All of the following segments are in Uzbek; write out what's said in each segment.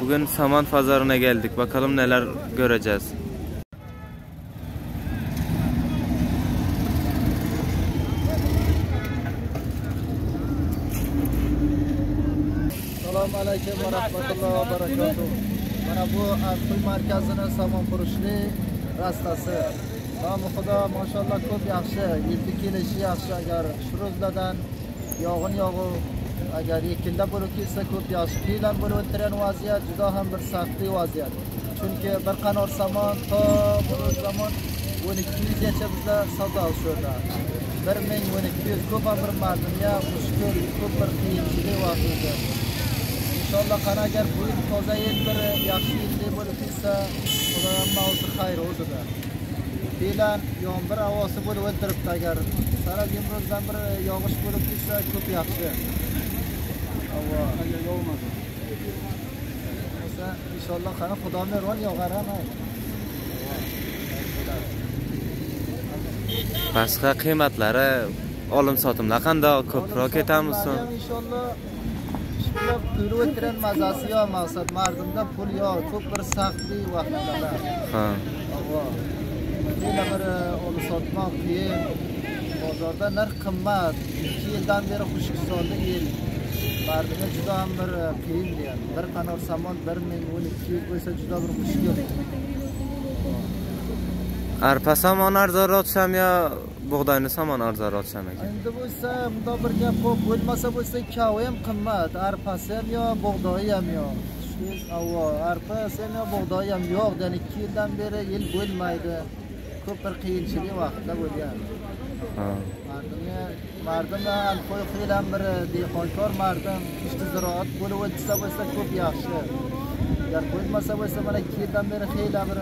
Bugün saman pazarına geldik. Bakalım neler göreceğiz. Assalomu alaykum va rahmatullohi va barakatuh. Mana bu Artoy markazini samonfurushli rastasi. Nomi Xudo, mashalloh ko'p yaxshi, yetib kelishi yaxshi. Agar shu yog'in yog'u, agar ekinda bo'lib kelsa ko'p yaxshi. Fe'lan bo'lib o'tirgan vaziyat juda ham bir saxtli vaziyat. Chunki bir qanor samon to bu zamon 1200 gacha bizda savdo shu yerda. 1000-1200 ko'p ham bir mardimga mushkul, ko'p bir qiyinchilik vaqt edi. Inshaalloh qana agar bu yil toza yil bir yaxshi yil bo'lib kelsa, Xudoning o'zi xayr o'zida. Fe'lan yomg'ir havosi bo'lib o'tiribdi, agar sara imrozdan bir yog'ish bo'lib ketsa ko'p yaxshi. Havo agar yog'masa. Bo'lsa inshaalloh qana Xudo mehribon yog'ar ham. Boshqa qiymatlari, olim sotimlar qanday ko'proq ketamizmi? Inshaalloh shular pul o'tiran mazasi yo'q, maqsad mardimda pul yo'q, ko'p bir saxtli vaqtlarda. Ha. Havo. Yana bir olib sotmoq qiyin. Bozorda narx qimmat. 2 yildan beri xushkisonli yil. Mardimga juda ham bir qiyin degan. Bir qanor samon 1000-1200 bo'lsa juda bir mushkul. Arpa samon arzonroq tushami yo bug'doyni samon arzonroq tushami ekan? Endi bo'lsa, bunda bir gap ko'p bo'lmasa bo'lsa ikkovi ham qimmat. Arpasi ham yo, bug'doyi ham yo'q. Shu avvo, arpasi ham yo, bug'doyi ham yo'q. Ya'ni 2 yildan beri yil bo'lmaydi. Ko'p bir qiyinchilik vaqtda bo'lgan. Mardimga alqoy fe'lan bir dehqonkor mardim, ishchi ziroat bo'lib o'tsa bo'lsa ko'p yaxshi. Agar bo'lmasa bo'lsa mana 2 yildan beri xeyli bir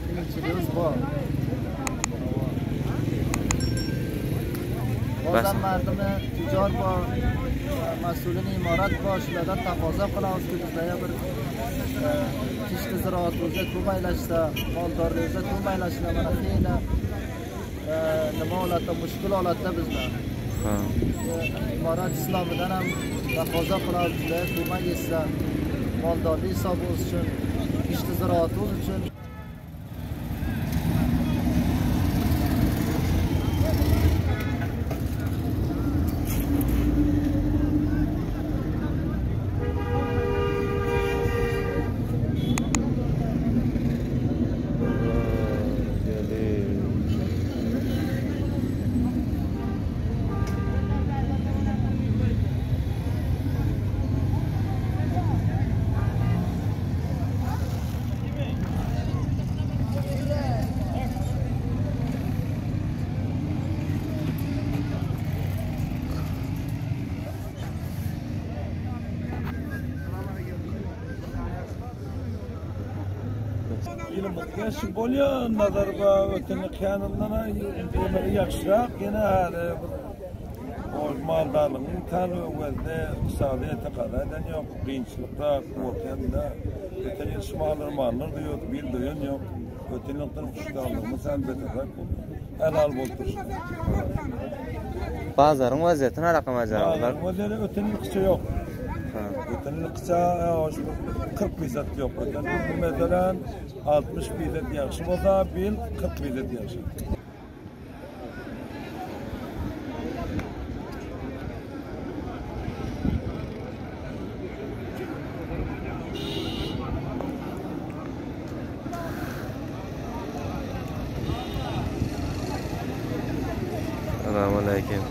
qiyinchiligimiz bor. Bozor mardimi tijor bor, mas'ulini imorat bor, shulardan taqozo qilamiz ki bizlarga bir kishti ziroat o'ziga ko'maklashsa, moldorlik o'ziga ko'maklashsa mana xeyli nima holatda, mushkul holatda bizlar. Imorat islomidan ham taqozo qilamiz, bizlarga ko'mak etsa, moldorlik hisobi uchun, kishti ziroati uchun. Yaşı bolyan nazar ba öteni kanından yaxşırak yine hali bir maldarlığın tanı özde iqtisadiyata qaradan yo'q, qiyinchilikda qo'rqganda öteni yetishmalar mallar diyor, bir doyan yo'q. Öteni xushxalligimiz albatta halol bo'lib tursin. Bozorning vaziyati nima raqam ajarlar? Bozorda öteni qicha yo'q. Öteni qicha 40 bizat yo'q. Öteni masalan 60 bizat yaxshi bo'lsa, bil 40 bizat yaxshi. Assalomu alaykum.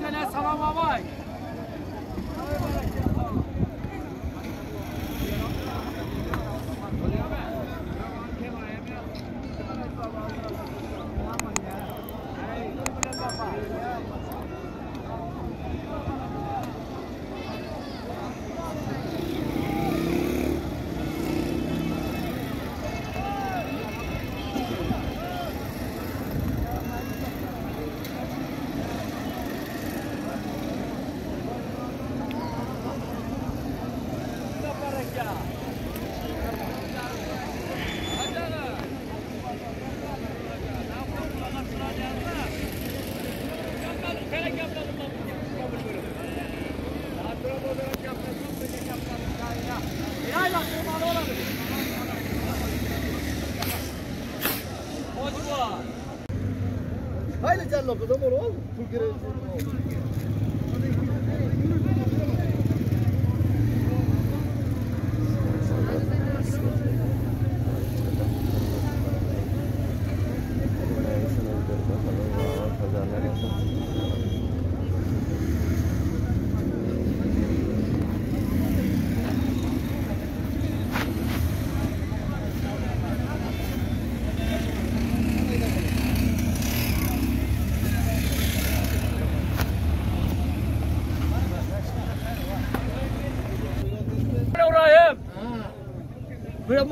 Joylar, salom avay.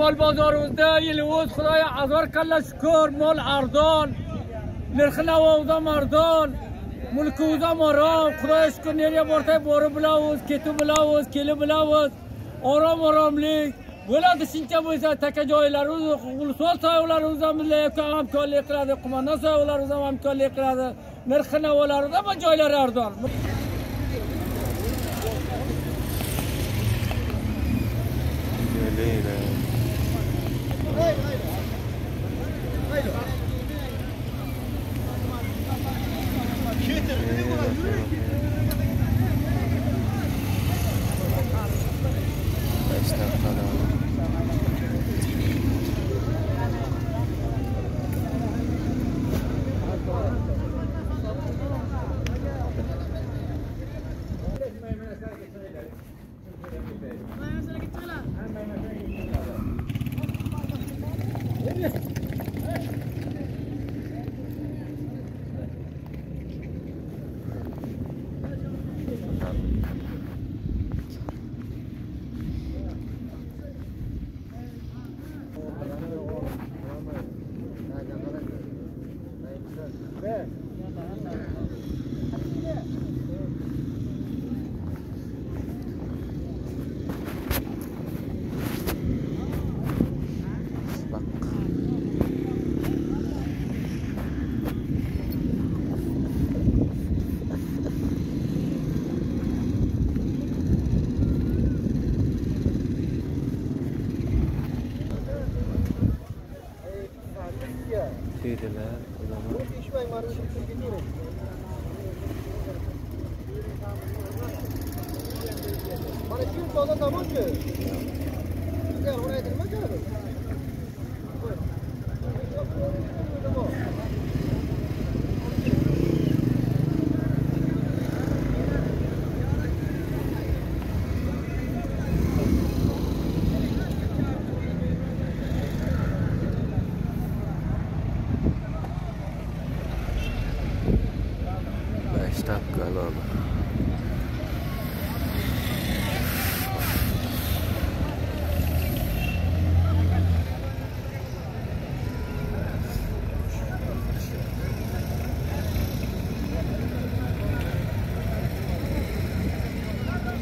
Mol bozorimizda yili o'z Xudoya azor kalla shukr, mol arzon, narxi navodan arzon, mulki o'zam orom. Xudoya shukr, nerga borsak borib bilamiz, ketib bilamiz, kelib bilamiz. Orom oromlik bo'ladi shuncha bo'lsa taka joylarimiz, ulusal soylarimiz ham bizlarga hamkorlik qiladi, qo'mondon soylarimiz ham hamkorlik qiladi. Narxi navolarida ham joylari arzon.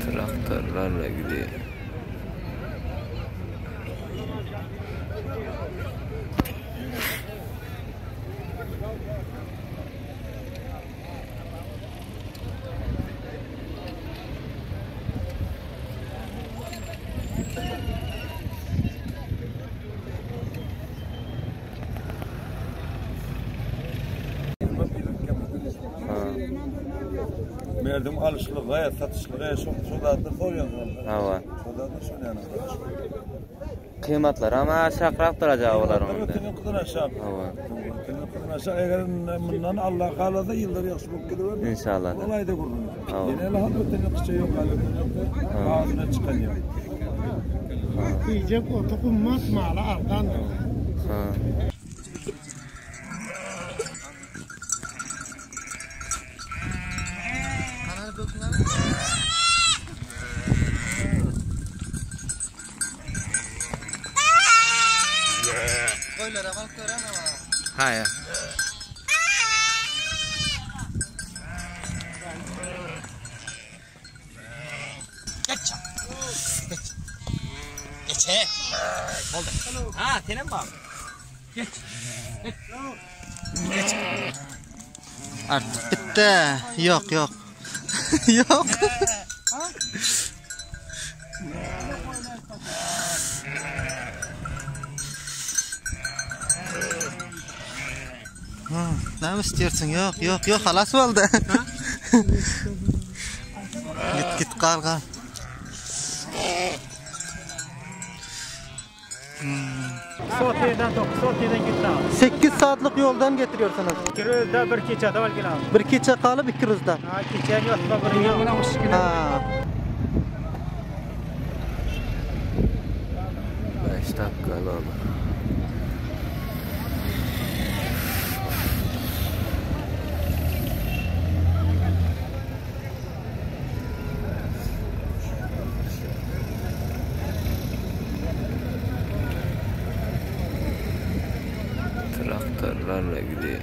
Traktörlerle gidiyor. Merdim alışlığa, satışlığa, şodadır soruyorsun. Ha. Şodadır soruyorsun. Kıymetler ama aşağırak duracağı olar onda. Ötenin kızın aşağı. Ötenin kızın aşağı. Eğer bundan Allah kalırsa yıllar yaxşı bulup gidiver. İnşallah. Olay da kurulur. Yine elhamd ötenin kışı yok. Ötenin ağzına çıkan yok. Yiyecek otu kummat malı ardandır. Ha ya. Geç. Geç. Geç. Oldu. Ha, senin bak. Geç. Geç. Artık bitti. Yok yok. Yok. Ha. Nima istiyorsun? Yok yok yok, halas oldu. Git git kal kal. Soti'dan 9 Soti'dan gitti. 8 saatlik yoldan getiriyorsunuz. 200'da bir kecha davol kelamiz. Bir kecha qolib 200'da. Ha, kecha yotib bir Ha. 5 dakika oldu. Traktörlerle gidiyor.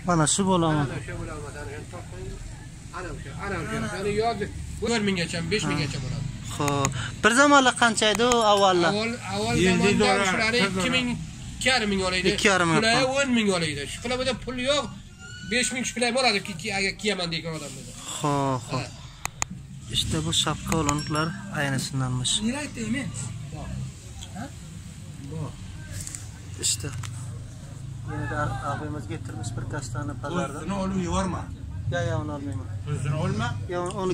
Mana shu bo'lami? Ana o'sha. Ana yoz 4 minggacha, 5 minggacha bo'ladi. Xo'p. Bir zamonlar qancha edi u avvallar? Avval zamonda shular 2 ming, 2,5 ming olaydi. 2,5 ming. Ular 10 ming olaydi. Shu qilib pul yo'q. 5 ming shu bilan bo'ladi agar kiyaman degan odam bo'lsa. Xo'p, xo'p. İşte bu şapka olanlar aynısındanmış. İşte. Yine de abimiz getirmiş birkaç tane pazarda. Tuzunu oğlum yorma. Ya ya onu almayayım. Tuzunu olma. Ya onu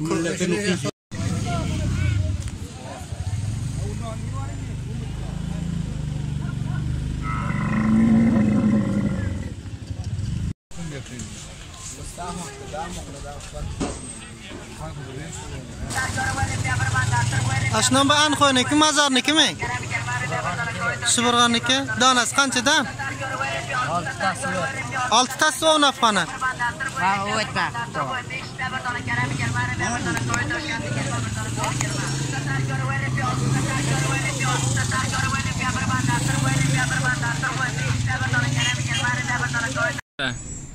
Ashnan bu Anxoyniki, Mazarnikimi? Shiburg'anniki. Donasi qanchadan? 6tasi yo'q. 6tasi 10 afg'ona. Ha, u aytma.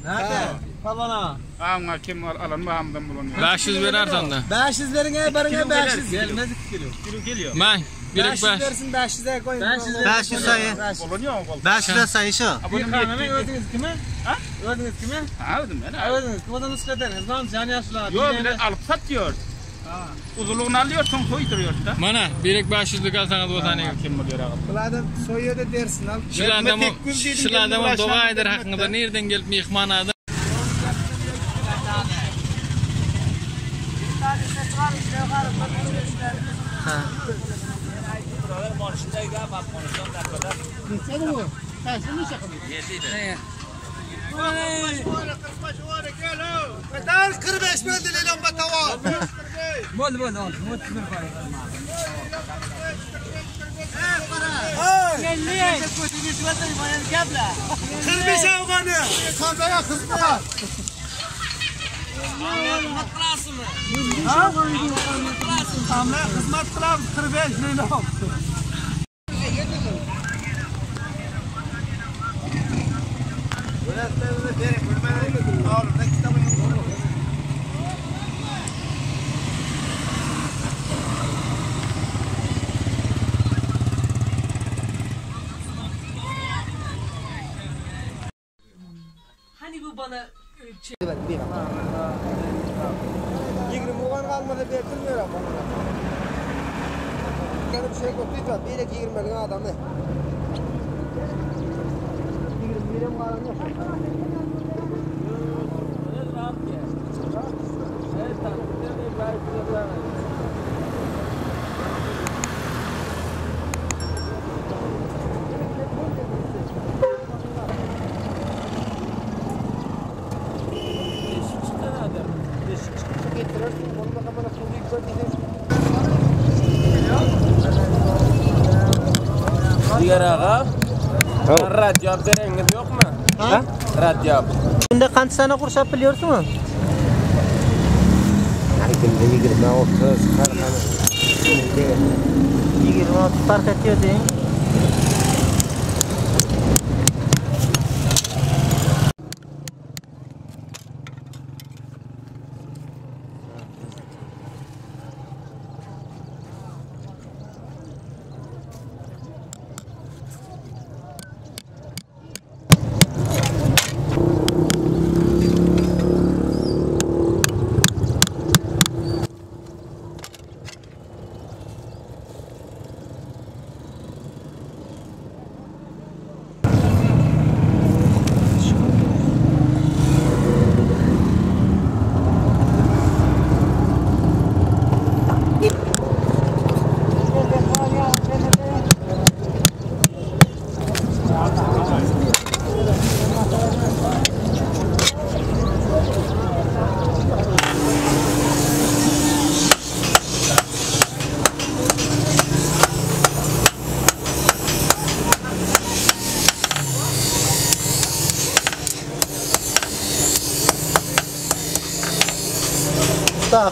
Nerede? Palana. Ama kim alan mı hamdan bulunmuyor. 500 verersen de. 500 verin ey barına 500. Gelmez 2 kilo. Kilo geliyor. Ben 500 versin 500'e koyun. 500 sayı. 500'e sayı şu. Hemen ödünüz kime? Ha? Ödünüz kime? Ha ödüm ben. Ödünüz. Kime nusret Lan can yaşlar. Yok bile alıp sat diyor. Uzunluğunu alıyorsun soyduruyorsun da. Mana 1 500'lük alsanız o tane kim buluyor abi? Bulardan soyuyor da dersin al. Şulardan dua eder hakkında nereden gelip mehman adam. Ha. Bedel 45 bo'ldi Leylon Batavon. Bo'ldi, bo'ldi, 31 qo'y. Hey, 45 afg'oni. Qanday xizmat? Xizmat qilasizmi? Ha? Xizmat qilamiz 45 Leylon. Hani bu bana 20 oğan kalmadı berdirmiyor ama. Bir şey koydu, bir de 20'lik adamı. 21'im var mı? Diğer ağa, rad yap derengiz yok mu? Ha? Rad yap. Bunda qancha tane qurshab biliyorsunuz? Har kunda 20, 30, har 20, 30 farq ediyor deng.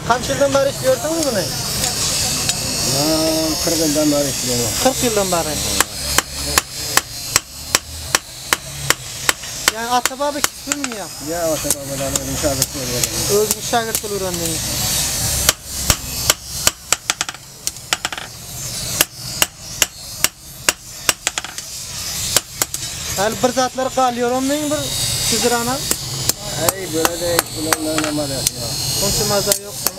Qancha yildan beri ishlayapsiz buni? Men 40 yildan beri ishlayman. 40 yildan beri. Yani ata-baba kisbimi ya? Ya ata-babadan o'zim shogird bo'lib. O'zing shogird bo'lib o'rgandingiz. Hali bir zatlar qolyor, bir sizirana. Ay bo'ladi, bularni nima yo'q. Uncha maza yo'q.